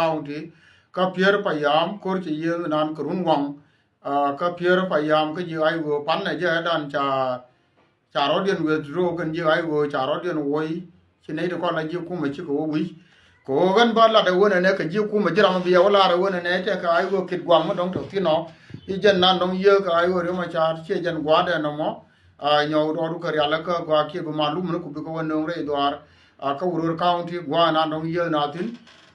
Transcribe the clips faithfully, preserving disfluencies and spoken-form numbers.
County, kä Pier Payam, ko̱r cɛ yiëë nan kɛ run waŋ, ah, kä Pier Payam, kä ji̱ ay ɣöö pan nɛ jɛ dan ca, ca rɔ̱diɛn withdraw kɛn ji̱ ay ɣöö ca rɔ̱diɛn woc, ci nɛy ti kɔn la ji̱ kumɛ cikɛ wä wi̱c. Kɛ ɣöö ɣän bä lat ɛ wen ɛnɛ kɛ ji̱ kumɛ ji̱ ram biɛ wä lar ɛ wen ɛnɛ tɛ kɛ ay ɣöö kit guaŋ mi dɔ̱ŋ tɔ̱ thi̱n ɔ. I̱ jɛn nan dɔ̱ŋ yiëë kɛ ay ɣöö riɔm a car ciɛ jɛn gua̱a̱dɛ nɔmɔ. A nyɔk rɔɔdu kɛ rial kä gɔaa kiɛ bi malum ni ku bikɛ wä nööŋ rɛy dhuaar. A kä Uror County gua̱a̱ nan dɔ̱ŋ yiëë na thi̱n.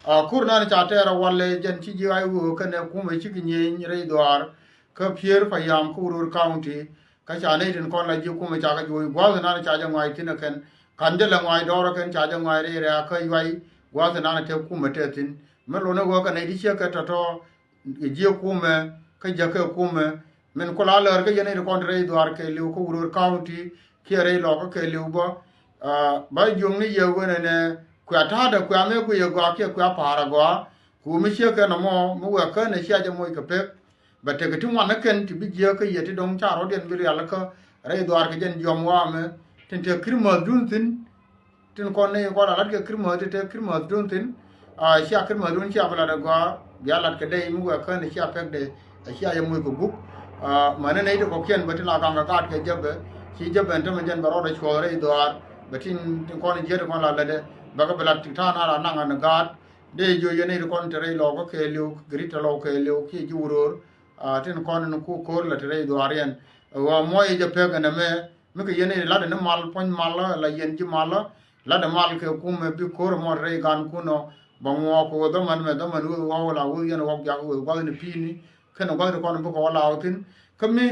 A kur nan ca tɛɛr a walɛ jɛn ci ji̱ ay ɣöö kɛnɛ kumɛ cikɛ nyieny rɛy dhuaar. Kä Pier Payam kä Uror County. Kä ca nɛy tin kɔn la ji̱ kumɛ ca kɛ juɔc gua̱a̱th nan ca jɛ ŋuay thi̱n ɛ kɛn. Ka̱n jɛ lɛ ŋuay dɔɔr ɛ kɛn ca jɛ ŋuay rɛy rɛ̈ɛ̈k kä yuay gua̱a̱th nan ɛ tɛk kumɛ tɛth thi̱n. Mi lon ɛ ɣöö kɛ nɛy ti ciek kɛ tɔ̱tɔ̱ ji̱ kumɛ, kä jäkä kumɛ. Min ku la lär kä yɛn nɛy ti kɔn ti rɛy dhuaar kɛɛliw kä Uror County, kiɛ rɛy lɔkä kɛɛliw bä. Ah, ba jiökni yɛ wen ɛnɛ kuɛ ta̱a̱dɛ kuɛ amɛ guiyɛ gɔaa kiɛ kuɛ pa̱a̱rɛ gɔaa. Ku mi ciek kɛn ɛmɔ, mi wɛ kään ɛ cia jɛ moc kɛ pek. Bɛ tekɛ ti ŋuan ni kɛn ti bi jiääk kä yɛ ti dɔ̱ŋ ca rɔ̱diɛn bi rial kä rɛy dhuaar kɛ jɛn jiɔam waamɛ. Tin te Christmas dun thi̱n. Tin kɔn ni kɔn a lat kɛ Christmas ti te Christmas dun thi̱n. A cia Christmas dun cia bi lat ɛ gɔaa bia lat kɛ dɛy mi wɛ kään cia pɛk dɛ. A cia yɛ muc kɛ gup. A mani nɛy ti kɔkiɛn bɛ tin la kaŋ kɛ gaat kɛ jɛpɛ. Ci jɛpɛ ɛn tämɛ jɛn bɛ rɔɔdɛ cuɔɔr rɛy dhuaar. Bɛ tin, tin kɔn jiät kɔn la lätdɛ. Bɛ kɛ bi lat ti ta̱a̱ na la naŋ ɛn gaat. Dee jiö yɛn nɛy ti kɔn te rɛy lɔɔkä kɛɛliw, grit te lɔw kɛɛliw kiɛ ji̱ Uror. A tin kɔn ni ku ko̱r la te rɛy dhuaar yɛn. Ɣöö muɔc jɛ pek ɛn ɛmɛ. Mi kɛ yɛn nɛy ti lat ni mal puɔ̱ny mal la yɛn ji̱ mal. Lat mal kɛ kumɛ bi ko̱r mɔ te rɛy gan kun ɔ. Bɛ ŋuɔɔk kɛ ɣöö dhäman mɛ dhäman ɣöö ɣɔw la ɣöö yɛn ɣɔk jak ɣöö gua̱th ni pi̱i̱ni. Kɛn gua̱th ti kɔn bikɛ wä la ɣɔw thi̱n. Kä mi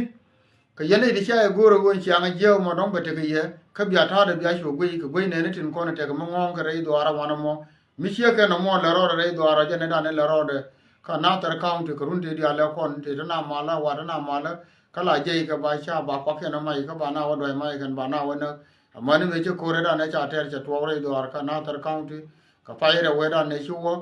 Kɛ yɛn nɛy ti cia yɛ go̱o̱r ɛ ɣöö ciaŋ ɛ jiääk mɔ dɔ̱ŋ bɛ tekɛ yɛ, kä bia ta̱a̱dɛ bia cuɔ guiy kɛ guiy nɛɛni tin kɔn tekɛ mi ŋɔ̱ɔ̱ŋ kɛ rɛy dhuaar ɛ wanɛ mɔ. Mi ciek kɛn ɛmɔ lɛ rɔɔdɛ rɛy dhuaar ɔ jɛn ɛ dan ɛ lɛ rɔɔdɛ. Kä Nathɛr County kɛ run tëë diaal ɛ kɔn tëë te na malä, wa te na malä, kä la jiɛc kɛ ba ca ba kuak kɛn ɛ mac kä ba na wä duac mac kɛn ba na wä näk. Amäni mëë ci ko̱r ɛ dan ɛ ca tɛɛr cɛ tuɔɔk rɛy dhuaar kä Nathɛr County, kɛ pay rɛ wee dan ɛ ci wä.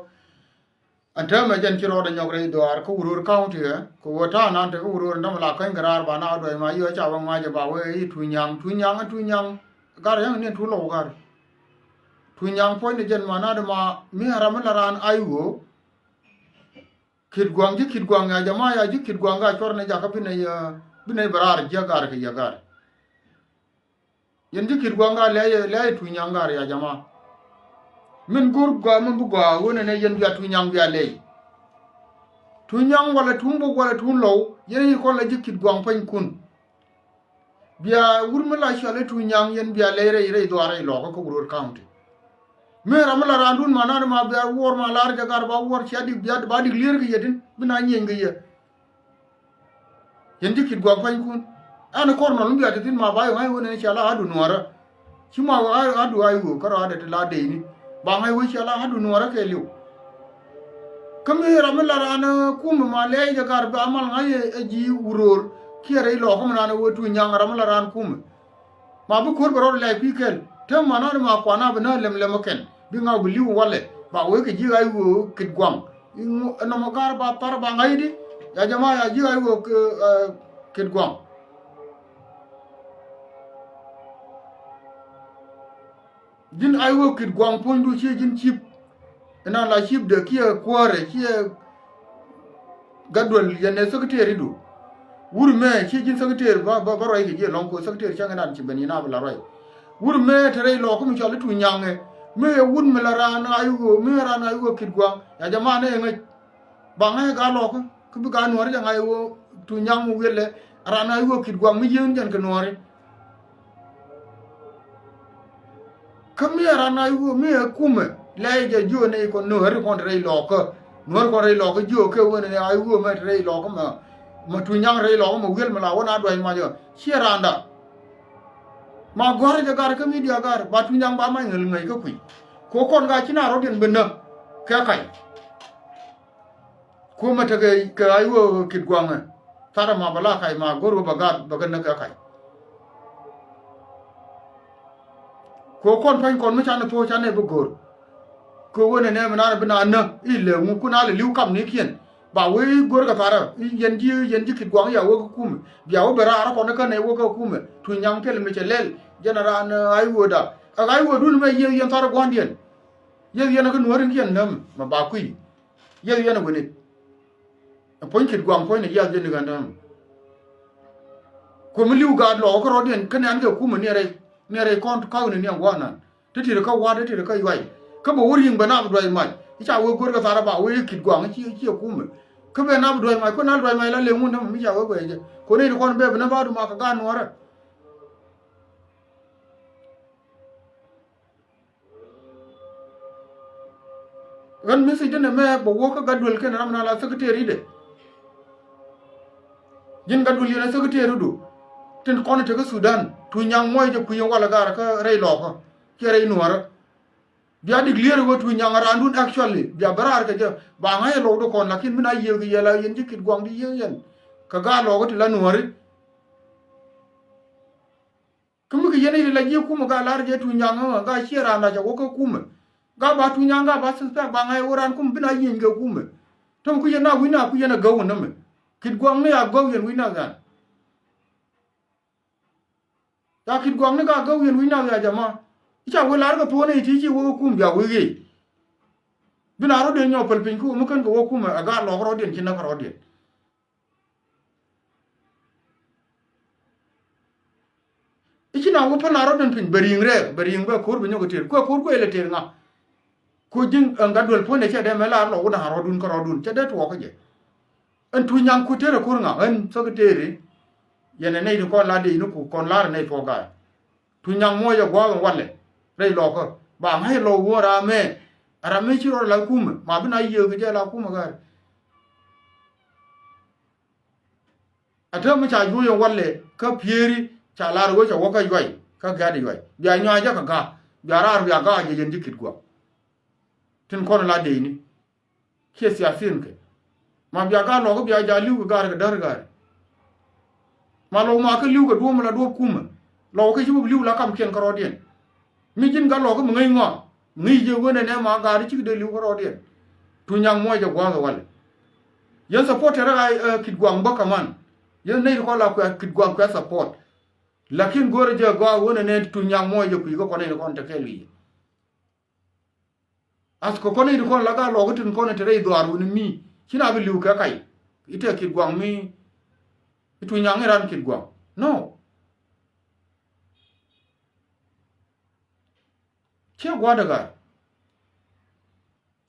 Ɛn täämɛ jɛn ci rɔɔdɛ nyɔk rɛy dhuaar kä Uror County ɛ, kɛ ɣöö ta̱a̱ nan te kä Uror ɛn täämɛ la käny kɛ raar ba na wä duac ma yio̱ ca wä ŋuac ɛ ba wee i̱ Tuny Nyaŋ, Tuny Nyaŋ, Tuny Nyaŋ. Gar yäŋ ni tuun lɔw gar. Tuny Nyaŋ puɔ̱ny ni jɛn ma na dɛ ma mi ram mi la raan ay ɣöö. Kit gua̱ŋ ji̱ kit gua̱ŋ ya jama ya ji̱ kit gua̱ŋ ga cuɔr ni jakä bi nɛy, bi nɛy bɛ raar jiäk gar kɛ yɛ gar. Yɛn ji̱ kit gua̱ŋ ka lɛy, lɛy Tuny Nyaŋ gar ya jama. Min go̱r gɔaa min bi gɔaa ɣöö nɛnɛ yɛn bia Tuny Nyaŋ bia lɛy. Tuny Nyaŋ walɛ Tuny Bok walɛ Tuny Lɔw, yɛn i̱ kɔn la ji̱ kit gua̱ŋ puɔ̱nykun. Bia wur mi la cɔal i̱ Tuny Nyaŋ yɛn bia lɛy rɛy, rɛy dhuaar rɛy lɔkä kä Uror County. Mi ram mi la raandun ma nan ma bia wuɔr ma lar jɛ gar ba wuɔr cia dik bia ba dik lier kɛ yɛ tin bi na nyieny kɛ yɛ. Yɛn ji̱ kit gua̱k pua̱nykun. Ɛn kɔr nɔn mi bia te thi̱n ma ba yɛ ŋa̱c wen ɛn cia la adu nuɔ̱ɔ̱rä. Ci ma ɣöö adu ay ɣöö kärɔa dee te la deyni. Ba ŋa̱c wen cia la adu nuɔ̱ɔ̱rä kɛɛliw. Kä mi ram mi la raan, eh, kumɛ ma lɛɛc jɛ gar ba mal ŋa̱c ɛ, ɛ ji̱ Uror. Kiɛ rɛy lɔɔkä mi naan ɛ ɣöö Tuny Nyaŋ ram mi la raan kumɛ. Ma bi ko̱r bɛ rɔɔdɛ lɛc kui̱ kɛl. Te manani ma kuana bi nä lɛm lɛm kɛn. Bi ŋaw bi li̱w walɛ. Ba wee kɛ ji̱ ay ɣöö kit guaŋ. Iŋu, ɛ nɔmɔ gar ba thar ba ŋa̱cdi. Ya jama ya ji̱ ay ɣöö, eh, kit guaŋ. Ji̱n ay ɣöö kit guaŋ puɔ̱nydu ciɛ ji̱n cip. Ɛn an la cip dee kiɛ kuäärɛ ciɛ gat duel yɛn ɛ secretary du. Wur mɛ ci ji̱n secretary ba, ba, ba ruac kɛ jiɛ lɔ̱ŋ ko secretary cäŋ ɛn an ci ben yɛn a bi la ruac. Wur mɛ te rɛy lɔɔkä mi cɔal i̱ Tuny Nyaŋɛ. Mëë ɛ wut mi la raan a i̱ ɣöö, mëë raan a i̱ ɣöö kit gua̱a̱ŋ. Ya jɛ man ɛ ŋäc. Ba ŋa̱c ɛ gaa lɔɔkä. Kä bi gaa nuɔ̱ɔ̱ri jɛ ŋa̱c ɛ ɣöö Tuny Nyaŋ mi wiɛlɛ. Raan a i̱ ɣöö kit gua̱a̱ŋ mi yieen jɛn kɛ nuɔ̱ɔ̱ri. Kä mi ɛ ran a i̱ wä mi ɛ kumɛ lɛ jɛ jiö ni kɔn nuɔ̱ɔ̱ri kɔn rɛy lɔɔkä. Nuɔ̱ɔ̱ri kɔn rɛy lɔɔkä jiö kɛ wen ni a i̱ wä mɛ rɛy lɔɔkä mɛ. Mɛ Tuny Nyaŋ rɛy lɔɔkä mɛ wiel mɛ la wä na duac mac ɔ. Ciɛ randa. Ma gɔ̱a̱r jɛ gar kä mi diagar ba Tuny Nyaŋ ba mac ŋäl ŋäc kä kui̱. Ko kɔn ga ci na rɔ̱diɛn bi näk kɛ kac. Kuomɛ tekɛ kɛ a iwä kit guaŋɛ. Tharɛ ma bɛ la kac ma go̱r wä bɛ gat bɛ kɛ näk kɛ kac. Kɛ kɔn pɛny kɔn mi canɛ thuɔ̱k canɛ bi go̱r. Kɛ wä nɛnɛ mi nanɛ bi na näk ilɛ ŋu kun a lɛ li̱w kam ni kiɛn. Ba wee go̱r kɛ tharɛ yɛn ji̱ yɛn ji̱ kit guaŋ ya wä kɛ kumɛ. Bia wä bɛ raar kɔn kɛ nɛ wä kɛ kumɛ. Tuny Nyaŋ thil mi cɛ lɛl jɛn a raan a iwä da. Ɛ a iwä dun mɛ yɛ yɛn tharɛ gua̱ndiɛn. Yɛ yɛn kɛ nuɔ̱ɔ̱rin kiɛn näm mɛ ba kui̱. Yieth yɛn ɛ wä nit. Ɛ puɔ̱ny Kitguaŋ puɔ̱ny ni yiath jɛ ni ɣän täämɛ. Kuɛ mi li̱w gaat lɔɔk kä rɔɔdiɛn kä nɛn kɛ kumɛ ni rɛy, ni rɛy kɔn ka̱k ni niɛŋ gua̱a̱r nan. Ti tit kä wa̱t ti tit kä yuay. Kä bɛ wä ri̱i̱ŋ bɛ nap duay mac i̱ ca wee go̱r kɛ thar ɛ ba wee Kitguaŋ i̱ ci, i̱ ci ɛ kumɛ. Kä bɛ nap duay mac kuɛ nap duay mac la lëŋ wun täämɛ mi ca wee guɛc jɛ. Kuɛ ni ti kɔn bɛ bi nap a du ma kɛ gaat nuɔrɛ. Ɣän message däna mɛ bɛ wä kä Gatduel kɛnɛ ram na la secretary dɛ. Ji̱n Gatduel yɛn a secretary du. Tin kɔn te kä Sudan. Tuny Nyaŋ muɔc jɛ kui̱ yɛn walɛ gaar kä rɛy lɔɔkä. Kiɛ rɛy nuɔrä. Bia declare wä Tuny Nyaŋ a raandun actually. Bia bä raar kɛ jɛ. Ba ŋa̱c a lɔw di kɔn lakin mi na yiëë kɛ yɛ la yɛn ji̱ Kitguaŋ di yiëë yɛn. Kɛ gaar lɔɔkä ti la nuɔri. Kä mi kɛ yɛn i̱ la ji̱ kumɛ ga lar jɛ Tuny Nyaŋ ɣä ga ciɛ raan la cɛ wä kä kumɛ. Ga ba Tuny Nyaŋ ga ba suspect ba ŋa̱c wä raan kumɛ bi na yieny kɛ kumɛ. Tɔm ku yɛn na wi̱c na ku yɛn a gäw wä nämɛ. Kitguaŋ ni a gäw yɛn wi̱c na gan. Ya Kitguaŋ ni ga gäw yɛn wi̱c na ya jama. I̱ ca wä lar kɛ thuɔ̱n i̱ ti ci wä kä kumɛ bia wä ɣiey. Bi na rɔ̱diɛn nyɔ päl piny ku mi kän kɛ wä kumɛ a ga lɔk rɔ̱diɛn ci näk rɔ̱diɛn. I̱ ci na wä pän a rɔ̱dun piny bɛ ri̱i̱ŋ rɛɛk bɛ ri̱i̱ŋ bɛ ko̱r bɛ nyɔk ɛ tëër kuɛ ko̱r kuɛ ilɛ tëër ŋa. Ko̱ ji̱n ɛn Gatduel puɔ̱nydɛ cɛ dee mɛ la lɔ wun a rɔ̱dun kä rɔ̱dun cɛ dee tuɔɔk kä jɛ. Ɛn Tuny Nyaŋ ku tëër ɛ ko̱r ŋa ɛn thäk tëëri. Yɛn ɛ nɛy ti kɔn la dee ni ku kɔn lar ɛ nɛy tuɔɔk ga̱a̱. Tuny Nyaŋ muɔc ɛ gua̱a̱k ɛn walɛ rɛy lɔkä ba ŋa̱c lɔ wuɔ̱n ram mɛ. Ɛ ram mi ci rɔɔd la kumɛ ma bi na yiëë kɛ jɛ la kumɛ ga̱a̱r. A te mi ca juɔc in walɛ kä Pieri ca lar wee ca wä kä Yuay kä Gat Yuay bia nyuac jɛ kɛ ga̱a̱ bia raar bia ga̱a̱ jɛ yɛn ji̱ Kitguaŋ. Tin kɔn la dee ni kiɛ thiathin kɛ ma bia ga̱a̱ lɔk bia ja li̱w kɛ ga̱a̱r kɛ däär ga̱a̱r. Ma lɔk ma kä li̱w kɛ duɔ̱ɔ̱m la duɔ̱ɔ̱p kumɛ lɔk kä ci wä bi li̱w la kamkiɛn kä rɔɔdiɛn. Mi ji̱n gat lɔk mi ŋäc ŋɔa ŋäc jɛ wen ɛnɛ ma gaat cikɛ dee li̱w kä rɔɔdiɛn. Tuny Nyaŋ muɔc jɛ gua̱a̱th ɛ walɛ. Yɛn supporter ɛ Kitguaŋ bä kaman. Yɛn nɛy ti kɔn la kuɛ Kitguaŋ kuɛ support. Lakin go̱rɛ jɛ gɔaa wen ɛnɛ Tuny Nyaŋ muɔc jɛ kui̱ kä kɔn nɛy ti kɔn te kɛɛl kɛ yɛ. Ath kɛ kɔn nɛy ti kɔn la gaat lɔk kä tin kɔn te rɛy dhuaar wen mi ci na bi li̱w kɛ kac. I̱ te Kitguaŋ mi i̱ Tuny Nyaŋ i̱ ran Kitguaŋ. No. Ciɛ gua̱dɛ gaa.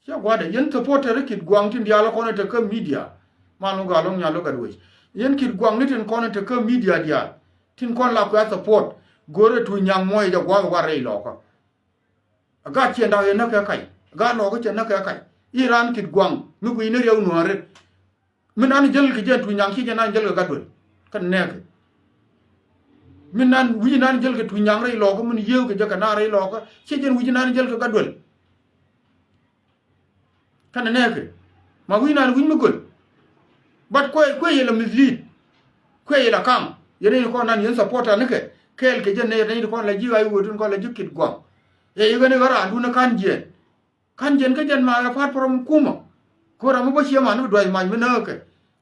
Ciɛ gua̱dɛ yɛn supporter Kitguaŋ tin diaal kɔn te kä media. Mal mi gaa lɔŋ nyal lɔ gat wec yɛn Kitguaŋ ni tin kɔn te kä media diaal tin kɔn la kuɛ support. Go̱rɛ Tuny Nyaŋ muɔc jɛ gua̱dɛ war rɛy lɔkä. A gat ciɛ ndak yɛn näk kɛ kac a gat lɔkä ciɛ näk kɛ kac. I̱ ran Kitguaŋ mi gui̱ni riɛw nuääri. Min nan jäl kɛ jɛ Tuny Nyaŋ ci jɛ nan jäl kɛ Gatduel. Kɛn nɛɛkɛ. Min nan wi̱c nan jäl kɛ Tuny Nyaŋ rɛy lɔkä min yieew kɛ jɛ kɛ nan rɛy lɔkä ci jɛ wi̱c nan jäl kɛ Gatduel. Kɛn nɛɛkɛ. Ma wi̱c nan wi̱c mi göl. But kuɛ kuɛ yɛ la mislead. Kuɛ yɛ la kaŋ yɛn ni kɔn nan yɛn supporter nikɛ kɛɛl kɛ jɛ nɛy ni kɔn la ji̱ ɣa̱c wöötin kɔn la ji̱ Kitguaŋ. Yɛ yɛ ɣän i̱ ɣän raandun i̱ ka̱n jiɛn. Ka̱n jiɛn kä jɛn ma apart from kumä. Kɛ ram mi bä ciɛ man mi duac mac mi nääkɛ.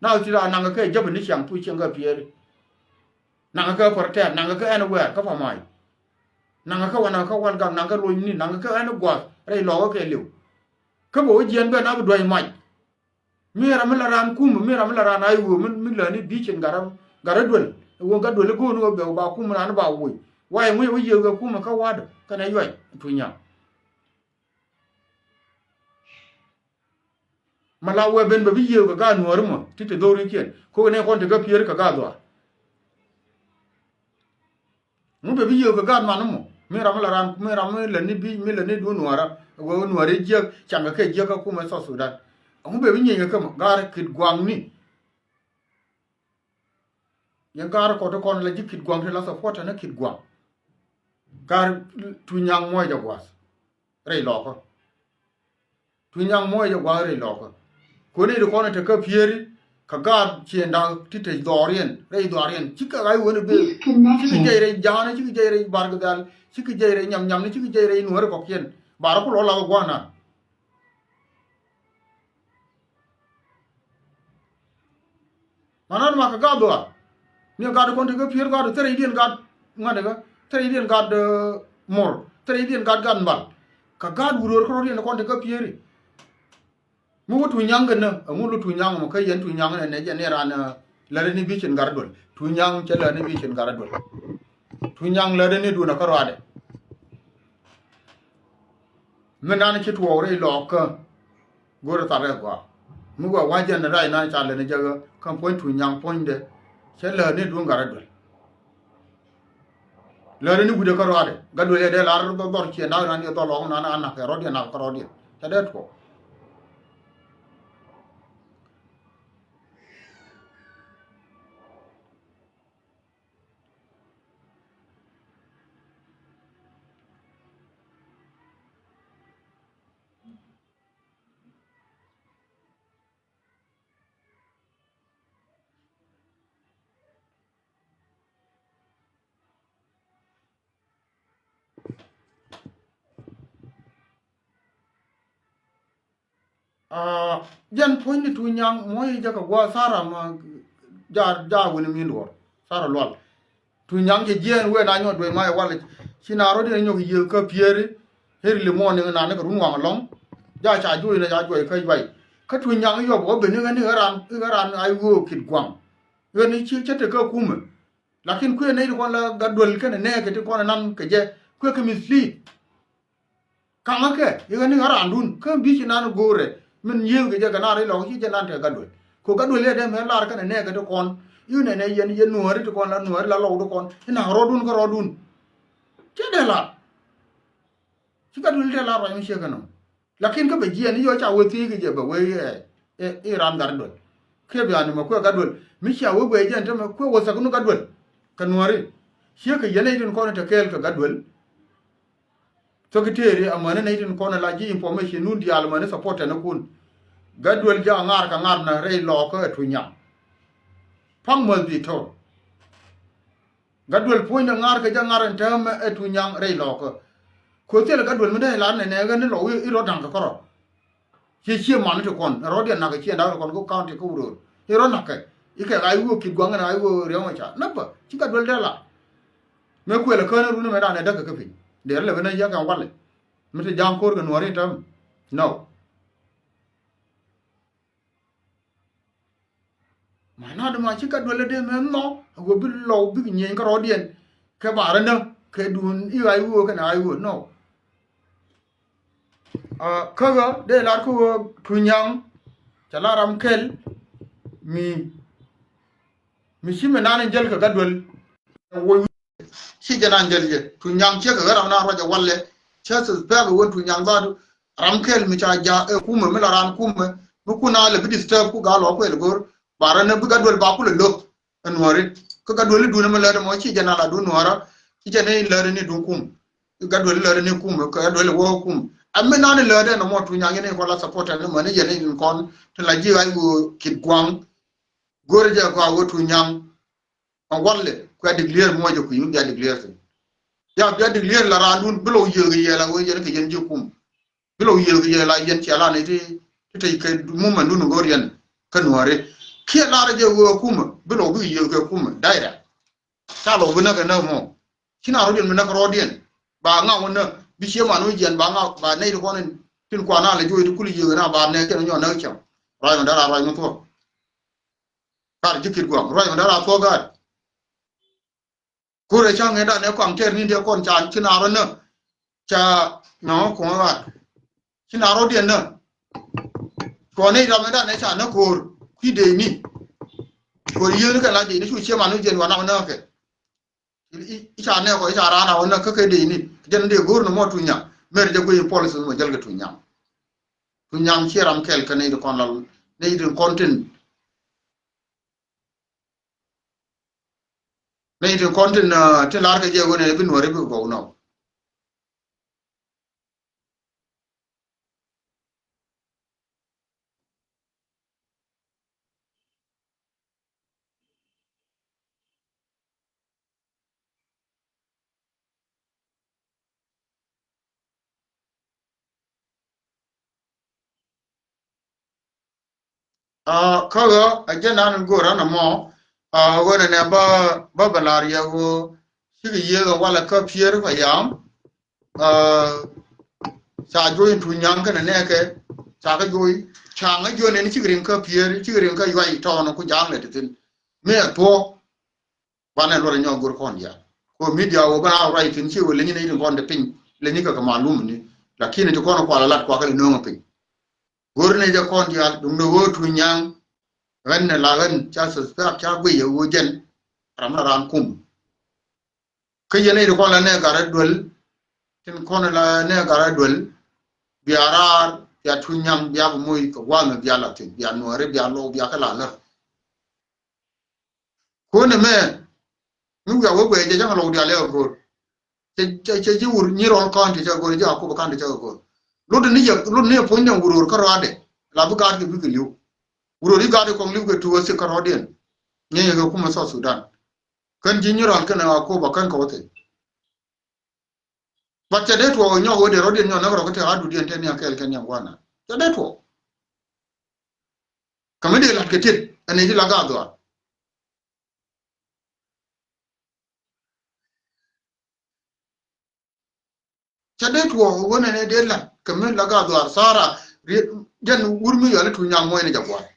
Na ti raa naŋkɛ kɛ jäp ni ciaŋ tu ciɛŋ kɛ Pieri. Naŋkɛ kɛ protect naŋkɛ kɛ anywhere kä pa mac. Naŋkɛ kɛ wanɛ kä wal gak naŋkɛ lony ni naŋkɛ kɛ ɛn guath rɛy lɔkä kɛ liw. Kä bɛ wä jiɛn bɛ na bi duac mac. Mi ram mi la raan kumä mi ram mi la raan a iwuö mi lääni bi cin gat ram gat rɛ duel. Iwuɔ gat duel igo̱o̱n wä bɛ wä ba kumä raan ba woc. Wa iŋuc wä yiëë kɛ kumä kä wa̱dä kɛnɛ yuac Tuny Nyaŋ. Ma la wee ben bɛ bi yiëë kɛ gaat nuɔ̱ɔ̱ri mɔ ti te dho̱rikiɛn ko̱k nɛ kɔn te kä Pieri kɛ gaat dhuaar. Ŋu bɛ bi yiëë kɛ gaat man mɔ mi ram mi la raan mi ram mi la ni bi mi la ni duun nuɔ̱ɔ̱ra. Wee nuɔ̱ɔ̱ri jiäk caŋkɛ kɛ jiäk kä kumɛ South Sudan. Ŋu bɛ bi nyieny kɛ kä mɔ gaat Kitguaŋ ni. Yɛn gaat kɔt ti kɔn la ji̱ Kitguaŋ ti la supporter ni Kitguaŋ. Gaat Tuny Nyaŋ muɔc jɛ gua̱a̱th rɛy lɔkä. Tuny Nyaŋ muɔc jɛ gua̱a̱th rɛy lɔkä. Kuäni ti kɔn te kä Pieri kɛ gaat ciënda ti te dhɔriɛn rɛy dhɔriɛn cikɛ ɣa̱c wen ben. Cikɛ jɛy rɛy ja̱a̱n cikɛ jɛy rɛy barkdhal cikɛ jɛy rɛy nyam nyam ni cikɛ jɛy rɛy nuɔ̱ɔ̱ri kɔkiɛn. Bar ku lɔ lath gua̱a̱nan. Manan ma kɛ gat dhɔaar ni gat kɔn ti kä Pieri gat thɛrɛ idiɛn gat ŋa̱t kä thɛrɛ idiɛn gat mor thɛrɛ idiɛn gat gat mbal. Kɛ gat wuröör kärɔ̱diɛn kɔn ti kä Pieri. Mi wä Tuny Nyaŋ kɛ nä, ɛŋu lu Tuny Nyaŋ mɔ kä yɛn Tuny Nyaŋ nɛ nɛ jɛ ni ran, eh, lät ni bi cin gar duel. Tuny Nyaŋ cɛ lät ni bi cin gar duel. Tuny Nyaŋ lät ni duun kä ruadɛ. Mi nan ci tuɔɔk rɛy lɔɔk kä go̱rɛ thar rɛ gɔaa. Mi gɔaa wa̱c jɛn ray nan ca lät ni jɛ ɣä kä puɔ̱ny Tuny Nyaŋ puɔ̱nydɛ. Cɛ lät ni duun gar duel. Lät ni wi̱dɛ kä ruadɛ. Gat duel yɛ dee lar dhɔr dhɔr ciɛ nak nan yɛ dhɔr lɔk nan an nak kɛ rɔdiɛn nak kä rɔdiɛn. Cɛ dee tuɔɔk. Ah, jɛn puɔ̱ny ni Tuny Nyaŋ muɔ̱c jɛ kɛ gua̱a̱th Thara ma ja, ja wini mi luɔr. Thara Lual. Tuny Nyaŋ jɛ jiɛɛn wee na nyɔk duec ma ɛ wal. Ci na rɔ diɛn nyɔk yiëë kä Pieri. Early morning na ni kɛ run waŋ ɛlɔ̱ŋ. Ja ca juɔc na ca juɔc kä juac. Kä Tuny Nyaŋ yɔp wä ben ni ɣän ni ɣän ran, ni ɣän ran a iwöö kit guaŋ. Ɣän ni ci cä te kä kumɛ. Lakin kuɛ nɛy ti kɔn la Gat Duel kɛnɛ nɛɛkɛ ti kɔn nan kɛ jɛ kuɛ kɛ mislead. Kaŋä kɛ i̱ ɣän ni ɣän randun kä bi ci nan go̱o̱rɛ min yiëëth kɛ jɛ kɛ nan ri lɔk ci jɛ nan te Gat Duel. Ko Gat Duel yɛ dee mɛ lar kɛnɛ nɛɛkɛ ti kɔn i̱ nɛnɛ yɛn yɛn nuääri ti kɔn la nuääri la lɔw ti kɔn i̱ nak rɔɔdun kä rɔɔdun. Cɛ dee lar. Ci Gat Duel dee lar ruac mi ciek kɛ nɔm. Lakin kä bɛ jiɛn i̱ yɔ ca wee thiec kɛ jɛ bɛ wee i̱ ɛ i̱ ran Gat Duel. Kiɛ bia ni mɛ kuɛ Gat Duel mi cia wee guɛc jɛn te mɛ kuɛ wee thäk ni Gat Duel. Kɛ nuääri ciek kɛ yɛn i̱ tin kɔn i̱ te kɛɛl kɛ Gat Duel. Thok i̱ tëëri amäni nɛy tin kɔn ɛ la ji̱ information nun diaal amäni support tɛn ikun. Gat Duel ja̱ ŋaar kɛ ŋaar na rɛy lɔɔkä ɛ Tuny Nyaŋ. Paŋ mäth bi to̱r. Gat Duel puɔ̱nydɛ ŋaar kɛ ja̱ ŋaar ɛn täämɛ ɛ Tuny Nyaŋ rɛy lɔɔkä. Kuɛ thilɛ Gat Duel mi dee lar nɛnɛ ɣän ni lɔw i̱ rɔ da̱ŋ kɛ kärɔ̱. Ciɛ ciɛ man ti kɔn rɔ̱diɛn nak ciɛ dak ti kɔn kä county kä Uror. I̱ rɔ nak kɛ i̱ kɛ ɣa̱c wä kit gua̱ŋ ɛn ɣa̱c wä riɛŋ ɛ ca näpä ci Gat Duel dee la. Mëë kuël ɛ kään run mɛ dan ɛ däk kɛ kä piny dee rɛ lɛ ben ɛ yäk ɛn walɛ. Mi te ja̱a̱ŋ ko̱r kɛ nuɔ̱ɔ̱ri täämɛ. No. Ma na dee ma ci Gat Duel ɛ dee mɛ nhɔ a wä bi lɔw bik nyieny kä rɔ̱diɛn. Kɛ ba rɛ näk kɛ duun i̱ ɣa̱c wä kɛnɛ ɣa̱c wä no. Kä ɣä dee lar kä ɣä Tuny Nyaŋ cɛ la ram kɛl mi mi ci mi nan in jäl kɛ Gat Duel. Woc ci jɛ nan jäl jɛ Tuny Nyaŋ ciɛ kɛ ɣä ram nan ruac ɛ walɛ. Cɛ suspect wen Tuny Nyaŋ dhadu ram kɛl mi ca ja̱ ɛ kumɛ mi la ran kumɛ mi kun a lɛ bi disturb ku gal ɔ kuɛl go̱r. Ba rɛ ni bi Gat Duel ba kulɛ lo̱k. Ɛ nuɔ̱ɔ̱ri kä Gat Duel i̱ duun ɛmɛ lät ɛmɔ ci jɛ na la duun nuɔ̱ɔ̱rä. Ci jɛ ni lät ni duun kum. Gat Duel lät ni kum kä Gat Duel wä kum. Ɛmɛ nan ni lät ɛn ɛmɔ Tuny Nyaŋ yɛn in kɔn la support ɛn ɛmɔ ni yɛn in kɔn ti la ji̱ ɣa̱c wä kit gua̱ŋ. Go̱rɛ jɛ kɔa wä Tuny Nyaŋ. Ɛn walɛ kuɛ declare muɔc jɛ kui̱ mi bia declare thin. Bia bia declare la raandun bi lɔ yiëk yɛ la wee yɛn kɛ yɛn ji̱ kum. Bi lɔ yiëk yɛ la yɛn cia la ni ti ti tec kɛ mumɛndun go̱r yɛn kä nuɔ̱ɔ̱ri. Kiɛ lar jɛ wee kumɛ bi lɔ bi yiëk kɛ kumɛ direct. Ca lɔ bi näk ɛ näk mɔ. Ci na rɔ̱diɛn bi näk rɔ̱diɛn ba ŋa̱ wä näk bi cie man wä jiɛn ba ŋa̱ ba nɛy ti kɔn in tin kuan na lɛ juɔc ti kul yiëk na ba nɛk kɛn nyɔ näk cäŋ. Ruac mɛ dara ruac mɛ thuɔ̱k. Kar ji̱ kit guam ruac mɛ dara thuɔ̱k gaat. Kurɛ ca ŋɛ danɛ kɔaŋ tɛr ni diɛ kɔn ca ci na rɔ nä. Ca nɔŋ kuɔŋ ɣaar ci na rɔ diɛ nä. Kɔn ni ram danɛ ca nä ko̱r kui̱ dee ni. Ko̱r yieen kɛ la dee ni cu cie man ni jɛn wa na wä nä kɛ. I̱ ca nɛ kɔ i̱ ca raan a wä nä kä kɛ dee ni jɛn dee go̱r ni mɔ Tuny Nyaŋ. Mer jɛ guiy policy mɔ jäl kɛ Tuny Nyaŋ. Tuny Nyaŋ cie ram kɛl kɛ ni di kɔn la ni di kɔn tin. Nɛy tin kɔn tin, ah, tin lar kɛ jɛ wen ɛ bi nuɔri bi gɔw nɔ. Ah, kä ɣä a jɛ nan in go̱o̱r an ɛmɔ, ah, ɣöö nɛ bä bä bɛ lar yɛ ɣöö cikɛ yiëë ɣä walɛ kä Pier Payam. Ah, ca juɔy in Tuny Nyaŋ kɛnɛ nɛɛkɛ ca kä juɔy. Ca̱ŋä jiɔn ɛn cikɛ riŋ kä piëër, cikɛ riŋ kä yuay tɔɔnɔ ku ja̱a̱ŋ lɛ ti thi̱n. Mëë thuɔ̱k. Banɛ luɔt ɛ nyɔk go̱r kɔn diaal. Ko media wä bä na ruac thi̱n ci wä leny ni tin kɔn te piny. Leny kɛ kɛ malum ni. Lakini ti kɔn kual lat kuakɛ lɛ no̱o̱ŋ piny. Go̱r ni jɛ kɔn diaal duŋdɛ wä tuny nyaŋ. Ɣän ni la ɣän ca suspect ca guiy ɛ wä jɛn. Ram na ran kum. Kä yɛn i̱ ti kɔn la nɛ gat rɛ duel. Tin kɔn la nɛ gat rɛ duel. Bia raar, bia tuny nyaŋ, bia bi moc kɛ gua̱a̱mɛ, bia la thi̱n, bia nuɔ̱ɔ̱ri, bia lɔw, bia kä la lär. Kuɔn ɛmɛ mi wiaa wee guɛy jɛ ja̱ŋ lɔw diaal ɛ go̱o̱r. Cɛ, cɛ, cɛ ji̱ wur Nyirol County cɛ go̱o̱r, ji̱ Akobo County cɛ go̱o̱r. Lot ni yɛ, lot ni yɛ puɔ̱ny dɛŋ wuror kä rɔadɛ. La bi gaat kɛ bikɛ li̱w. Wuror i̱ gaat i̱ kɔŋ li̱w kɛ tuɔɔk thiek kä rɔɔdiɛn. Nyɛ yɛ kɛ kumɛ South Sudan. Kän ji̱ Nyirol kɛnɛ Akobo kän kɛ wä thi̱n. But cɛ dee tuɔɔk nyɔk wä dee rɔɔdiɛn nyɔk näk rɔ kä tɛ adudiɛn tɛ ni akɛɛl kɛn yɛn gua̱a̱na. Cɛ dee tuɔɔk. Kä mi dee lat kɛ tet ɛn i̱ ti la gaat dhuaar. Cɛ dee tuɔɔk wä nɛn i̱ dee lat kɛ mi la gaat dhuaar Sara. Jɛn wur mi yɔli tuny nyaŋ muɔyni jɛ gua̱a̱r.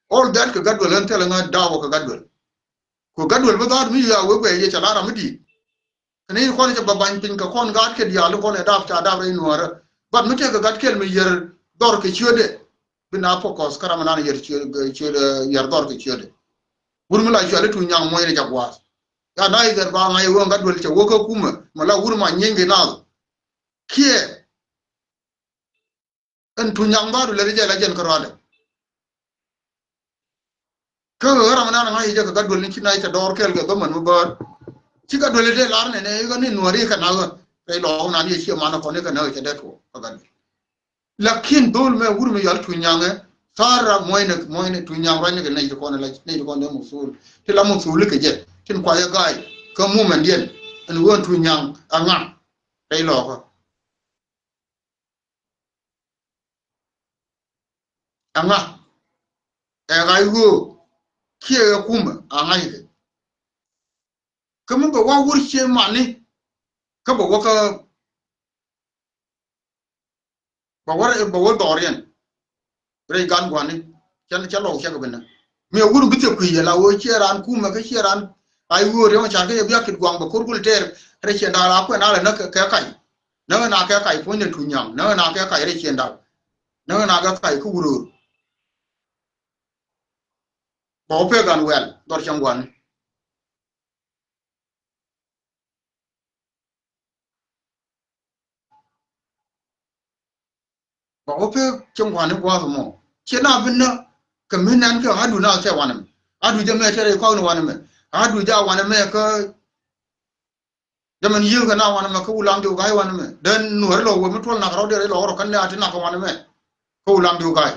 All that kɛ gat duel ɣän thilɛ ŋä daw kɛ gat duel. Ku gat duel bi dhaat mi yua wee guɛy yɛ cɛ la ram mi di̱i̱t. Kɛn i̱ kɔn cɛ bä bany piny kɛ kɔn gaat kɛ diaal i̱ kɔn ɛ dap ca dap rɛy nuäärä. But mi tëëkɛ gat kɛl mi yɛr dhɔr kɛ ciötdɛ. Bi na focus kä ram nan yɛr ciöt, ciöt, yɛr dhɔr kɛ ciötdɛ. Wur mi la cuali tuny nyaŋ muɔ̱cnɛ ca gua̱a̱th. Ya na i̱ dhɛr ba ŋa̱c ɛ wee gat duel cɛ wee kä kumɛ mɛ la wur ma nyieeny kɛ naath. Kiɛ Ɛn tuny nyaŋ bä du lɛ ri jɛ la jɛn kä rɔadɛ. Kä ɣä ram nan ŋa̱c jɛ kɛ gat duel ni ci na cɛ dɔɔr kɛɛl kɛ dhɔmɛn mi bäär. Ci gat duel dee lar nɛnɛ i̱ ɣä ni nuɔ̱ɔ̱ri kɛ na̱k ɣä. Rɛy lɔɔk nan yɛ ciɛ man kɔn i̱ kɛ na̱k cɛ dee tuɔɔk kä gat duel. Lakin dhol mɛ wur mi yɔl tuny nyaŋɛ. Thar ra muɔ̱cnɛ, muɔ̱cnɛ tuny nyaŋ ruacnɛ kɛ nɛy ti kɔn la nɛy ti kɔn dee muthul. Ti la muthul kɛ jɛ tin kuayɛ ga̱a̱y kä mumɛn diɛn. Ɛn ɣöö ɛn tuny nyaŋ a ŋa̱ rɛy lɔɔkä. Aŋa ɛ ɣa̱c ɣöö kiɛ ɛ kumɛ aŋa ikɛ. Kä mi bɛ wä wur cie mani kä bɛ wä kä bɛ wä bɛ wä dhɔriɛn. Rɛy gan guani cɛ cɛ lɔw cɛ kɛ bi näk. Mi ɛ wur bi thie kui̱ yɛ la ɣöö ciɛ raan kumɛ kä ciɛ raan ɣa̱c ɣöö riɛm car kä yɛ bia kit guaŋ bɛ kor kul tɛɛr rɛy ciɛ da̱a̱ la kuɛ na lɛ näk kɛ kac. Näk na kɛ kac puɔ̱ny ni tuny nyaŋ näk na kɛ kac rɛy ciɛ da̱a̱. Näk na kɛ kac kä wuröör. Bɛ wä pek gan wɛl dhɔr cäŋ guani. Bɛ wä pek cäŋ guani gua̱a̱th mɔ ciɛ na bi näk. Kɛ mi nɛn kɛ adu na cɛ wanɛ mɛ adu jɛ mɛ cɛ rɛy kɔk ni wanɛ mɛ adu jɛ a wanɛ mɛ kä Jɛ mɛn yiëëkɛ na wanɛ mɛ kä Wulaŋ diw ga̱a̱c wanɛ mɛ. Den nuɔ̱ri lɔ wee mi tuɔl nak rɔ̱diɛn rɛy lɔ rɔ kɛn lɛ a ti nak wanɛ mɛ kä Wulaŋ diw ga̱a̱c.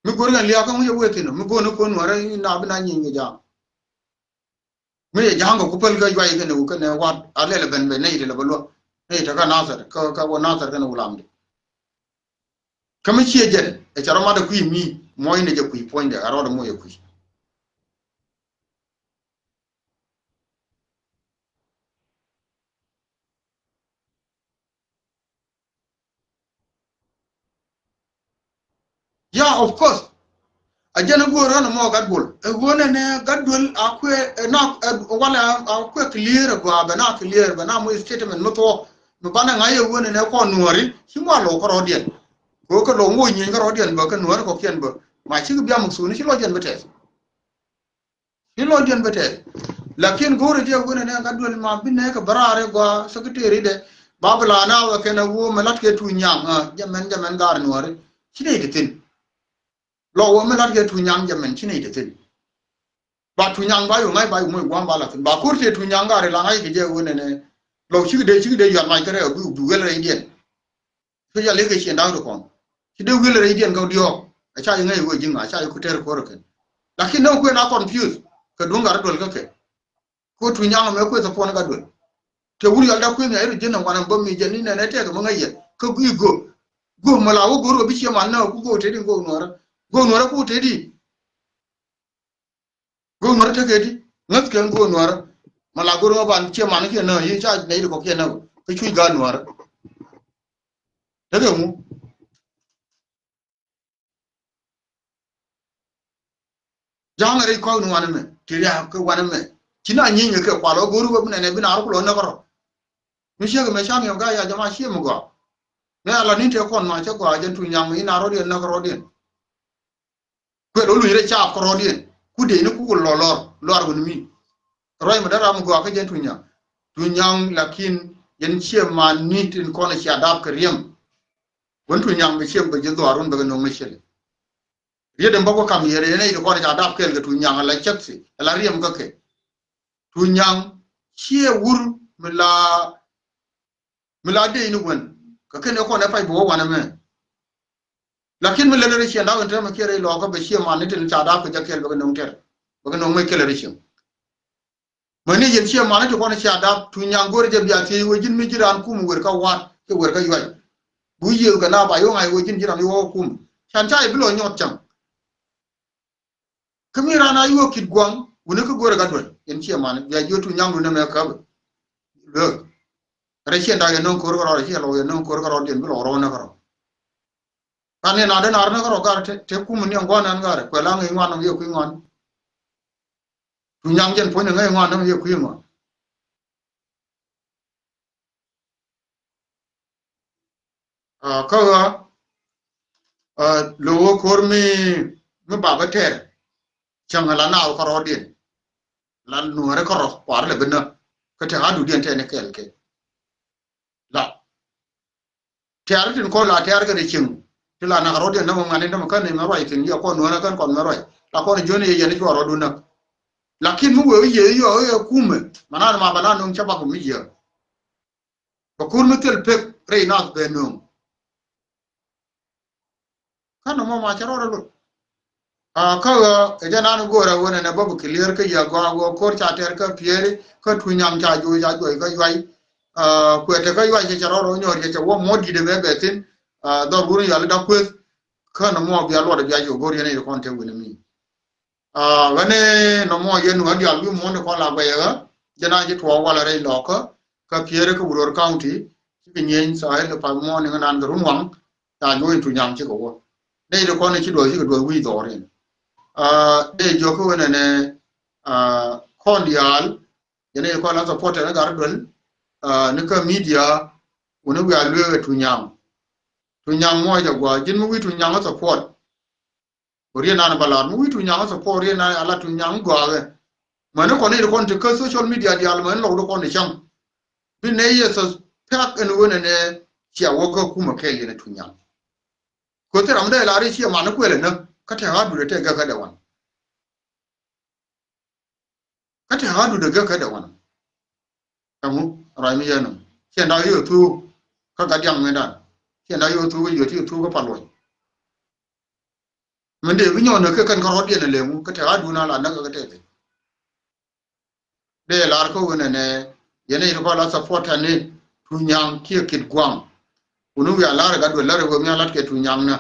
Mi go̱ri kɛn liakä ŋucɛ wee thi̱n mi go̱ni ko̱n nuɔ̱rɛ na bi na nyieny kɛ ja̱a̱ŋ. Mi yɛ ja̱a̱ŋ kɛ ku päl kɛ juac kɛn ɛ wee kɛn ɛ wat a lɛl ɛ ben ben nɛy ti lɛ bä luäk nɛy ti kä Nathɛr kä kä wä Nathɛr kɛn ɛ Wulaŋ diw. Kä mi ciɛ jɛn ɛ cɛ rɔ mat ɛ kui̱ mi muɔ̱cnɛ jɛ kui̱ puɔ̱nydɛ a rɔɔdɛ muɔ̱c ɛ kui̱. Yeah, of course. A jɛn a go̱o̱r ɣän ɛmɔ gat bol ɛ ɣöö nɛnɛ gat duel a kuɛ ɛ na ɛ walɛ a kuɛ clear ɛ gɔaa bɛ na clear bɛ na moc statement mi thuɔ̱k mi banɛ ŋa̱c ɛ ɣöö nɛnɛ kɔn nuɔ̱ɔ̱ri ci ŋuan lo̱w kärɔɔdiɛn. Kɛ ɣöö kɛ lo̱w ŋoc nyieny kärɔɔdiɛn bä kɛ nuɔ̱ɔ̱ri kɔ̱kiɛn bä ma cikɛ bia muk thuni ci lɔcdiɛn bä tɛth. Ci lɔcdiɛn bä tɛth. Lakin go̱o̱rɛ jɛ ɣöö nɛnɛ gat duel ma bi nɛɛkɛ bä raar ɛ gɔaa secretary dɛ ba bi la na wä kɛn ɛ ɣöö mɛ la̱t kɛ tuny nyaŋ jɛ mɛn jɛ mɛn gaar nuɔ̱ɔ̱ri ci nɛy ti thi̱n. Lɔ wä mi lat kɛ tuny nyaŋ jɛ mɛn ci nɛy te thi̱n. Ba tuny nyaŋ ba yɔ ŋa̱c ba yɔ moc gua̱a̱m ba la thi̱n ba ko̱r te tuny nyaŋ ŋa̱r ila ŋa̱c kɛ jɛ wen nɛnɛ. Lɔ cikɛ dee cikɛ dee yuat mac kärɛ bi bi wel rɛydiɛn. Kɛ jal ikɛ cien da̱k ti kɔn ci dee wel rɛydiɛn kɛ diɔ̱ɔ̱k. A ca yi ŋäc wee ji̱ ŋa̱c ca yi ku tɛr ko̱r kɛn. Lakin nɛ kuën a confuse kɛ duŋ gat duel kä kɛ. Ko tuny nyaŋ mɛ kueth a puɔn ka duel. Te wur yɔl da kueth nya iru jin na wan bä mi jɛ ni nɛnɛ tɛk mɛ ŋäc yɛ kä guic go̱o̱k. Go̱o̱k mɛ la wä go̱o̱r wä bi cie man nä ku go̱o̱k teti go̱o̱k nuɔrä. Go̱o̱k nuɔrä ku teti. Go̱o̱k nuɔrä tekɛ ti ŋäth kɛn go̱o̱k nuɔrä. Mɛ la go̱o̱r ŋä ban cie man kiɛ nä yi ca nɛ iru kɔ kiɛ nä kä cuc gaat nuɔrä. Tekɛ ŋu. Ja̱a̱ŋ rɛy kɔ̱k ni wanɛ mɛ ti ria̱a̱k kɛ wanɛ mɛ. Ci na nyieny kɛ kual ɔ go̱o̱r wä bi nɛnɛ bi naar kulɔ näk rɔ. Mi ciek mɛ ca ŋiɛw ga ya jama cie mi gɔaa. Nɛ ala ni tëë kɔn ma cä gɔaa jɛn tuny nyaŋ mi naar rɔ̱diɛn näk rɔ̱diɛn. Kuɛ lɔ luny rɛy caap kärɔɔdiɛn ku dee ni kukɛ lɔ lɔr lɔr wun mi. Ruac mi dee ram mi gɔaa kä jɛn tuny nyaŋ. Tuny nyaŋ lakin yɛn ciɛ man ni tin kɔn cia dap kɛ riɛm. Wun tuny nyaŋ bɛ ciɛ bɛ ji̱ dhuaar wun bɛ kɛ no̱ŋ ni ciɛli. Riet in bä ku kam yɛn yɛn i̱ ti kɔn cia dap kɛɛl kɛ tuny nyaŋ ala cäk thi ala riɛm kä kɛ. Tuny nyaŋ ciɛ wur mi la mi la dee ni wen. Kä kɛn ɛ kɔn ɛ pay bi wä wanɛ mɛ. Lakin mi lät rɛ ciɛn da̱k in tɛmɛ kiɛ rɛy lɔɔkä bɛ ciɛ man ni tin ca da̱k kɛ jɛ kɛl bɛ kɛ no̱ŋ tɛr bɛ kɛ no̱ŋ mɛ kɛl rɛ ciɛn. Mäni yɛn ciɛ man ni ti kɔn cia da̱k tuny nyaŋ go̱rɛ jɛ bia thiec wee ji̱n mi ji̱ raan kum wer kä wa̱a̱t kɛ wer kä yuac. Bu yiëëth kɛ na ba yo̱ŋ a i̱ wee ji̱n ji̱ ram i̱ wä kum can ca i̱ bi lɔ nyɔt cäŋ. Kä mi raan a yuɔk kit gua̱ŋ wuni kä go̱rɛ ka duel yɛn ciɛ man bia jiö tuny nyaŋ dun ɛmɛ käbä. Luek rɛ ciɛ ndak yɛ no̱o̱ŋ ko̱r kärɔɔd rɛ ciɛ lɔk yɛ no̱o̱ŋ ko̱r kärɔɔd diɛn bi lɔk rɔɔn näk kärɔɔd. Kan yɛ na dee nar näk kärɔɔd gar te kum ni ɛn gua̱n ɛn gar kuɛ la ŋäc ŋuan nɔm yɛ kui̱ ŋuan. Tuny nyaŋ jɛn puɔ̱ny ni ŋäc ŋuan nɔm yɛ kui̱ ŋuan. Kä ɣä lo̱wä ko̱r mi mi bapä tɛr cäŋ la naaw kärɔɔdiɛn. La nuäärä kärɔɔ kuaar lɛ bi nä kä te ɣa̱ dudiɛn tɛn kɛɛl kɛ la. Tɛ̈r tin kɔn la tɛ̈r kɛ ri cieŋ ti la nak rɔ̱diɛn nä mɛ ŋuɛ̈ni nä mɛ kän ni mɛ ruac thi̱n yɛ kɔn nuäärä kän kɔn mɛ ruac la kɔn jiön yɛ yɛn i̱ cuɔ rɔ̱du näk. Lakin mi wee wi̱i̱ yɛ yɔɔ i̱ ɛ kumɛ mɛ nan ma bɛ la nuŋ cä bak mi yiëë. Bɛ kur mi thil pek rɛy nath bɛ nööŋ. Kä nɔmɔ ma cɛ rɔɔdɛ lot. Kä ɣä ɛ jɛ nan go̱o̱rɛ ɣöö nɛnɛ bä bi clear kä yɛ gɔaa ɣöö ko̱r ca tɛr kä Pieri kä Tunyam ca juɔc ca juɔc kä Yuay. Kuɛ te kä Yuay cɛ cɛ rɔɔdɛ ɣöö nyɔɔr cɛ cɛ wä muɔ̱t di̱t ɛ bɛ bɛ thi̱n. Dhɔr wun yɔal i̱ da̱k kueth. Kä nɔmɔ bia luɔt ɛ bia jiök go̱o̱r yɛn i̱ kɔn te wi̱n ɛ mi. Ɣän ɛ nɔmɔ yɛn nuäär diaal wi̱i̱ muɔ̱ɔ̱n ti kɔn la guɛcɛ ɣä jɛn a ji̱ tuɔɔk walɛ rɛy lɔɔkä kä Pieri kä Uror County. Cikɛ nyieny tha̱a̱ ilɛ path muɔ̱ɔ̱n ni ŋä nan kɛ run waŋ. Ca juɔ̱ɔ̱c in Tunyam cikɛ wä nɛy ti kɔn ci duɔth cikɛ duɔth wi̱i̱ dhɔɔr in. Dee jiök kä wen ɛnɛ kɔn diaal yɛn ɛ kɔn la support ɛn ɛ gat duel ni kä media. Wuni wiaa lueek ɛ Tunyam. Tunyam muɔc ɛ gua̱a̱ ji̱n mi wi̱i̱ Tunyam ɛ support. Kä riet nan ba lar mi wi̱i̱ Tunyam kä support riet nan ala Tunyam gɔaakɛ. Mäni kɔn i̱ kɔn ti kä social media diaal mäni lɔk di kɔn ti cäŋ. Bi nɛ yɛ suspect ɛn wen ɛnɛ cia wä kä kumɛ kɛɛl yɛn ɛ Tunyam. Kä thil ram dee lar i̱ cia man i̱ kuɛl ɛnä kä tɛk a dut ɛ tɛk gäk kä dɛ wan. Kä tɛk a dut ɛ gäk kä dɛ wan. Ɛŋu ruac mi yɛn nɔm ciɛ ndak yio̱o̱ thuuk kä gat diaŋ mi dan. Ciɛ ndak yio̱o̱ thuuk yio̱o̱ ti thuuk kä pal luɔc. Min dee bi nyɔn kɛ kɛn kärɔɔdiɛn ɛ leŋu kä tɛk a duun a la näk kä tɛk. Dee lar kä wen ɛnɛ yɛn i̱ kɔn la support ɛn ni Tunyam kiɛ kit guaŋ. Wuni wiaa lar gat duel lar ɛ wee mi a lat kɛ Tunyam na.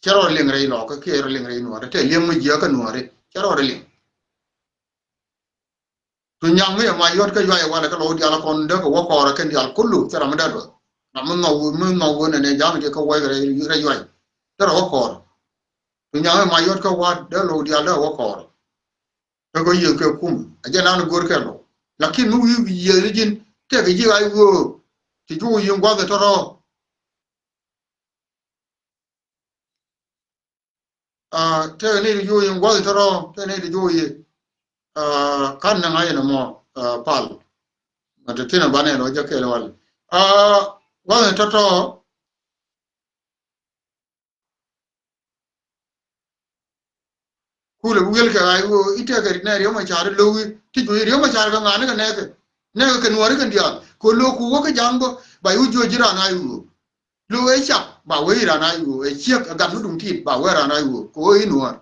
Cɛ rɔ liŋ rɛy lɔɔkä kiɛ rɔ liŋ rɛy nuɔ̱ɔ̱ri tɛ liɛŋ mi jiäkä nuɔ̱ɔ̱ri cɛ rɔ liŋ. Tunyam mi ma yɔt kä yuay walɛ kä lɔw dial kɔn dee kɛ wä kɔɔrɛ kɛn dial kulu thil ram mi dee duɔth. Ram mi nhɔw mi nhɔw wen ɛnɛ ja̱a̱ŋ ti kä wuɔy rɛy yuay. Dee rɔ wä kɔɔrɛ. Tunyam mi ma yɔt kä wa dee lɔw dial dee wä kɔɔrɛ. Kä kɛ yiëth kɛ kum a jɛ nan go̱r kɛ lɔw. Lakin mi wi̱i̱ yiëth ni ji̱n tɛk ji̱ ɣa̱c wöö ti juku yi̱n gua̱th tɔ̱rɔ̱. Tëë ni ri juɔc in gua̱th tɔ̱tɔ̱ tëë ni ri juɔc in. Kan ni ŋa̱c in mɔ pal. Mɛ te thin a banɛ lɔ jɛ kɛɛl wal. Gua̱th in tɔ̱tɔ̱. Kulɛ bi wi̱el kɛ ɣa̱c ɣöö i̱ tëëkɛ nɛ Riek Machar i̱ lo̱wi ti juɔc Riek Machar kɛ ŋa̱ni kɛ nɛɛkɛ. Nɛɛkɛ kɛ nuääri kɛn diaal kɛ lo̱o̱ku wä kä ja̱a̱ŋ bä ba i̱ wä juɔc ji̱ raan a i̱ ɣöö. Lo̱w ɛ cak ba wee i̱ raan a i̱ ɣöö ɛ ciek ɛ gat mi duŋ tiit ba wee raan a i̱ ɣöö kɛ ɣöö i̱ nuäär.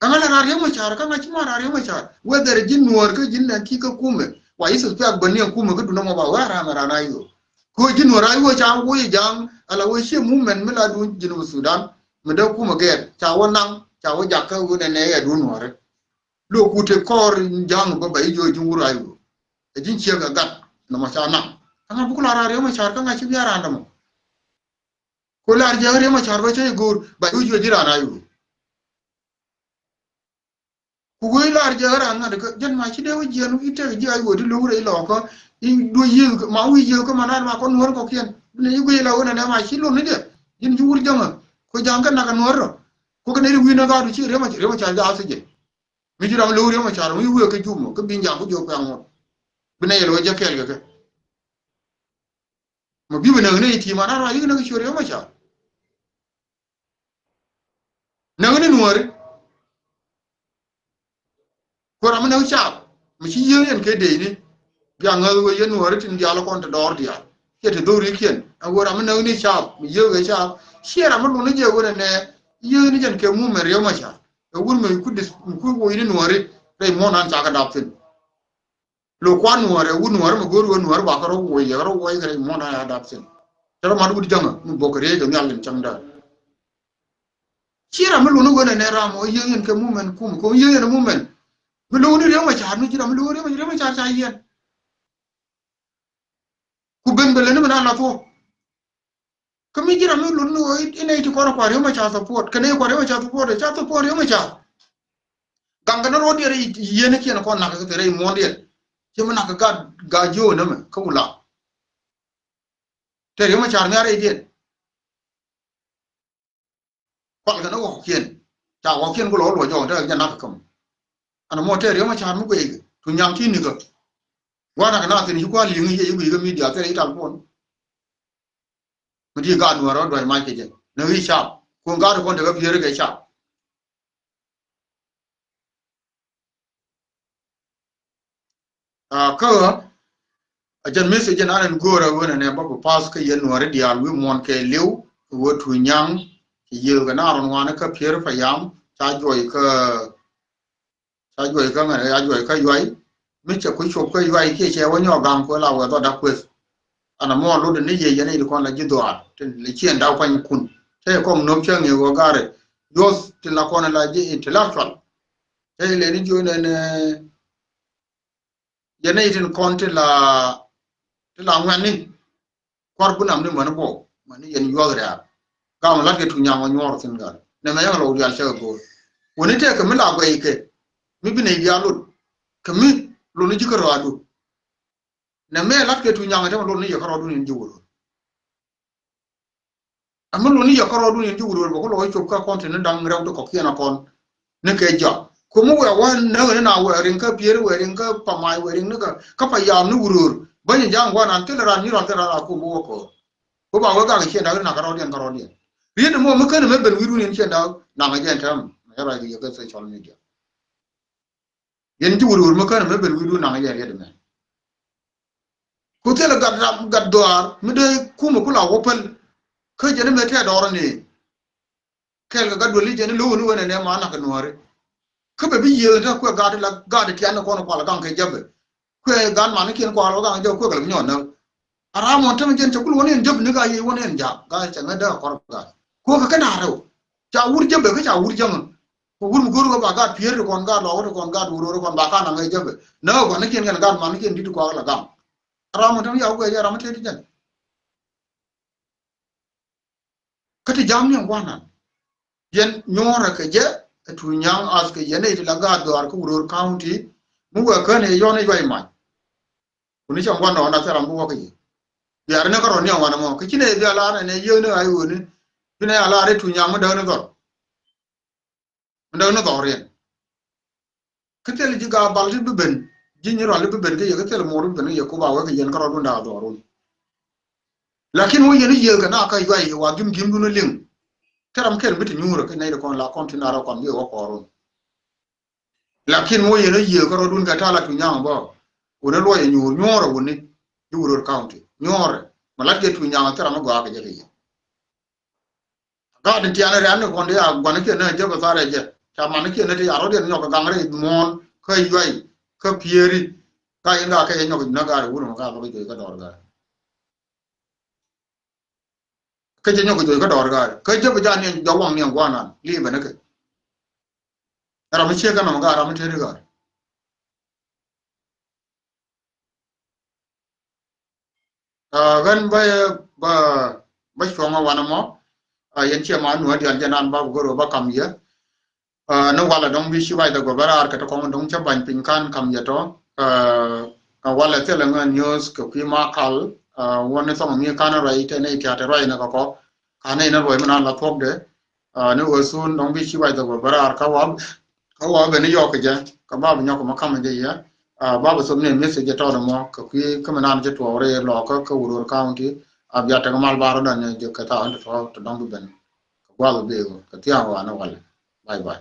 Ɛŋa la raan Riek Machar kä ŋa̱c ci ma raan Riek Machar whether ji̱ nuäär kä ji̱ nɛn ti kä kumɛ wa i̱ suspect bä ni ɛn kumɛ kä duŋ ɛmɔ ba wee raan raan a i̱ ɣöö. Kɛ ɣöö ji̱ nuäär a i̱ ɣöö ca wee i̱ ja̱a̱ŋ ala wee ciɛ movement mi la duŋ Jinub Sudan mi dee kumɛ gɛɛr ca wee naŋ ca wee jak kä ɣöö nɛnɛ ɛ duŋ nuääri. Lo̱o̱ku te kɔɔr ja̱a̱ŋ bä ba i̱ jiö ji̱n wur a i̱ ɣöö. Ɛ ji̱n ciek ɛ gat nɔmɔ ca naŋ. Ɛŋa buk la raan Riek Machar kä ŋa̱c ci bia raan dämɔ. Ku lar jiäk Riek Machar bä cä i̱ go̱o̱r ba i̱ wä jiö ji̱ raan a i̱ ɣöö. Ku wee lar jɛ ɣän ŋa̱t kä jɛn ma ci dee wä jiɛn i̱ tɛk ji̱ ay wä ti lo̱k rɛy lɔkä i̱ duɔ yiëëk ma wi̱i̱ yiëëk kä ma naat ma kɔn nuɔ̱ɔ̱r kɔkiɛn. Bi nɛ i̱ guiy la wä nɛ nɛ ma ci lon ni jɛ. Ji̱n ci wur jäŋä. Ku ja̱ŋ kɛ nak ɛ nuɔ̱ɔ̱r rɔ. Ku kɛ nɛ ri wi̱i̱ na gaat du ci riɛm a riɛm a ca ja̱a̱th jɛ. Mi ci ram lo̱k riɛm a ca ram i̱ wee kɛ jum mɔ kä bi ja̱ŋ ku jiök kuɛŋ ŋuɔ̱t. Bi nɛ yɛ lo̱k jɛ kɛɛl kɛ kɛ. Mɛ bi bɛ näk ni i̱ ti̱i̱ ma naat ma yik näk i̱ ciöt riɛm a ca. Näk ni nuɔ̱ɔ̱ri. Ku ram mi näk caap mi ci yiëë yɛn kɛ dee ni. Bia ŋäth wee yɛn nuɔ̱ɔ̱ri tin diaal kɔn ti dɔɔr diaal. Ciɛ ti dhorikiɛn ɛn wee ram mi näk ni caap mi yiëë kɛ caap. Ciɛ ram mi lun ni jɛ wee nɛ nɛ yiëë ni jɛn kɛ mumɛn riɛm a ca. Ɛ wur mi ku dis mi ku woc ni nuɔ̱ɔ̱ri rɛy muɔ̱ɔ̱n an ca kɛ dap thin. Lo kuan nuɔ̱ɔ̱rɛ wut nuɔ̱ɔ̱rɛ mɛ go̱o̱r ɣöö nuɔ̱ɔ̱rɛ ba kɛ rɔ wuɔy yɛ kɛ rɔ wuɔy kɛ rɛ muɔ̱ɔ̱n a dap thin. Cɛ rɔ mat wut jäŋä mi bok kɛ riey kɛ nhial in cäŋ däär. Ci ram mi lun ɣöö nɛ nɛ ram ɔ yiëë yɛn kɛ mumɛn kum kɛ yiëë yɛn mumɛn. Mi lun ni riɛm a ca̱a̱r mi ci ram mi lun riɛm a ca̱a̱r ca yiɛn. Ku ben bɛ leni mi na lath wä. Kä mi ji̱n ram mi lut ni ɣöö i̱ nɛy ti kɔn kua̱r yom a ca support kɛ nɛy kua̱r yom a ca support ca support yom a ca. Gaŋ kɛ ni ruɔ̱t diɛn rɛy yieen kiɛn kɔn nak kɛ thil rɛy muɔ̱ɔ̱n diɛn. Ci mi nak kɛ gat gaa jiö nämɛ kä wula. Tɛr yom a ca mi a rɛy diɛn. Kual kɛn ɣɔ̱kiɛn ca ɣɔ̱kiɛn ku lɔ luɔc jɔk te jɛ nak käm. Ɛn mɔ tɛɛr yɔ̱ŋ a ca̱r mi guic kɛ tu nyaŋ ti nikä. Gua̱n ak na thin ci kua̱l liŋ yɛ ci guic kɛ midia thil i̱ tal puɔn. Mi ti gaat nuɔ̱ɔ̱r rɔ duac mac kɛ jɛ ni ɣi̱i̱ cap. Kuɔn gaat kɔn tekɛ pieri kɛ cap. Aa, kä ɣä a jɛn message jɛn an in go̱o̱rä ɣöö nɛnɛ bä bi pass kä yɛn nuɔ̱ɔ̱ri diaal wi̱i̱ muɔ̱ɔ̱n kɛ li̱w. Ɣöö tu nyaŋ ci yiëëk kɛ na run wanɛ kä pier pa yam ca juɔy kä ca juɔy kä ŋɛn ca juɔy kä yuay. Mi cɛ ku cop kä yuay kiɛ cɛ wä nyɔk gaŋ kuɛ la wɛ dhɔt da̱k kueth. An a muɔ̱ɔ̱n lot ni yɛ yɛn i̱ kɔn la ji̱ dhuaar tin lɛ ciɛn daw pany kun te kɔŋ nöp cä ŋi̱i̱k ɣöö garɛ yuɔth tin la kɔn la ji̱ intellectual. Te ilɛ ni jiö nɛn yɛn nɛy tin kɔn ti la ti la ŋuɛ̈tni. Kuar bunam ni mäni bɔ mäni yɛn yuɔth rɛ̈ɛ̈r. Gam lat kɛ tu nyaŋ ɔ nyuɔr thin gal nɛ mɛ yɛn lɔw dial cɛ kɛ go̱o̱r. Wuni tɛk kɛ mi la guɛy kɛ mi bi nɛy dial lot kɛ mi loni ji̱ kärɔadu. Nɛ mɛ lat kɛ tu nyaŋ ɛ tɛmɛ loni yɛ kärɔadu ni ji̱ wurur. Ɛmɛ luni yɛ kärɔɔdun in ti wurwur bɛ ku lɔ cop kä kɔn tini da̱ŋ rɛw ti kɔ̱kiɛn a kɔn. Ni kɛ jɔak kum mi wɛ wä näk ni na wɛ riŋ kä pieri wɛ riŋ kä pamay wɛ riŋ ni kä kä payam ni wurwur. Bäny in ja̱a̱ŋ gua̱n an thil ran ni rɔl thil ran a kum bi wä ko̱r. Bi ba wä gak ciɛn da̱k ri na kärɔɔdiɛn kärɔɔdiɛn. Riet ni mɔ mi kän ɛmɛ ben wi̱i̱dun in ciɛn da̱k naŋ ɛ jɛn tɛm. Mɛ jɛ ruac kɛ yɛ kä social media. Yɛn ji̱ wurwur mi känɛ mi ben wi̱i̱du naŋ yɛ riet mɛ. Ku thilɛ gat ram gat dhɔaar mi dee kumɛ ku la wä päl. Kä jɛn mɛ tɛt dɔɔr ni kɛl kɛ gat duel i̱ jɛn lo̱w ni wen ɛnɛ ma nak nuɔ̱ɔ̱ri. Kä bɛ bi yiëë te kuɛ gat la gat tian ni kɔn kual gaŋ kɛ jäpɛ. Kuɛ gat man ni kiɛn kual gaŋ jäpɛ kuɛ kɛ lɛ bi nyɔn näk. A ram mɔn tämɛ jɛn cɛ kul wä ni ɛn jäpɛ ni ka yiëë wä ni ɛn ja̱a̱k gat cɛ ŋä dee kɔr gat. Kuɛ kɛ kɛ na rɛw ca wur jäpɛ kä ca wur jäŋä. Kɛ wur mi go̱o̱r kɛ ba gaat pier ti kɔn gaat lɔk ti kɔn gaat wur wur kɔn ba kan aŋɛ jäpɛ. Nä gua̱n ni kiɛn kɛn gaat man ni kiɛn dit ti kɔak la gam. Ram mi tɛm ya wee jɛ ram mi tëë ti jɛn. Kä ti jam ni gua̱n nan. Yɛn nyuɔ̱ɔ̱rɛ kɛ jɛ ɛ tu nyaŋ ath kɛ yɛn ɛ ti la gaat dhɔaar kä wur wur county. Mi wee kän ɛ yɔn ɛ yuay mac. Kuni cɛ ŋuan nɔɔna thil ram bi wä kä yɛ. Biar ni kä rɔ ni ŋuan mɔ kä ci nɛ bia lar nɛ yie ni ay ɣöö ni. Bi nɛ a lar i tu nyaŋ mi däk ni dhɔr. Mi däk ni dhɔr riɛn. Kä thil ji̱ gaa bal ti bi ben ji̱ nyi rual ti bi ben kä yɛ kä thil muɔr bi ben kä yɛ ku ba wek kä yɛn kä rɔɔdun daak dhɔr wun. Lakin wä yɛn i̱ yiëël kɛ na kä yuay wa gim gim dun i̱ liŋ. Thil ram kɛl bi ti nyuurä kä nɛy ti kɔn la kɔn ti na rɔ kɔn bi wä kɔɔr wun. Lakin mi wä yɛn a yiëë kä rɔɔdun kɛ ta̱a̱ la tuny nyaŋ bä. Wun a luɔc a nyuur nyuɔ̱ɔ̱r a wuni. Di wuror county nyuɔ̱ɔ̱r. Ma lat kɛ tuny nyaŋ thil ram a gɔaa kɛ jɛ kɛ yɛ. Gaat in tian rɛ̈n ni kɔn di a gua̱n kiɛn ni a jɛ bä tha̱a̱r ɛ jɛ. Ca man kiɛn ni ti a rɔɔdiɛn nyɔk kɛ gaŋ rɛy muɔ̱ɔ̱n kä yuay kä pieri. Ka in gaa kɛ jɛ nyɔk na gaat wun ma gaat bä kɛ juɔc kä dɔɔr gaat. Kä jɛ nyɔk kɛ juɔc kä dɔɔr gaat kä jɛ bä jaa ni jɔk waŋ ni ɛn gua̱a̱n an li bɛ ni kɛ. Ram mi ciek kɛ nɔmɔ gaat ram mi tëëri gaat. Ɣän bä bä bä cuɔ̱ŋ ɛ wanɛ mɔ. Yɛn ciɛ ma nuɛ dial jɛ nan ba bi gör ɣöö ba kam yɛ. Ni walɛ dɔ̱ŋ bi ci ruacdɛ gɔbɛ raar kɛ ti kɔŋ dɔ̱ŋ cä bany piny kan kam yɛ tɔ. Ɛ walɛ thilɛ ŋä news kɛ kui̱ ma kal. Wä ni thɔŋ mi kan ruac tɛ ni tiat ruac ni kɛ kɔ. Kan ni ni ruac mi nan la thuɔkdɛ. Ni wä sun dɔ̱ŋ bi ci ruacdɛ gɔbɛ raar kä wä kä wä bɛ ni yɔk kɛ jɛ kä ba bi nyɔk ma kam jɛ yɛ. Ba bi thop ni message jɛ tɔt mɔ kɛ kui̱ kä mi nan jɛ tuɔɔk rɛ lɔɔkä kä Uror County. A bia tek mal bar dan jɛ kɛ thaw ni tɔ tɔ dɔ̱ŋ bi ben. Kɛ guath bi kɛ thiaŋ wa ni walɛ. Bye bye.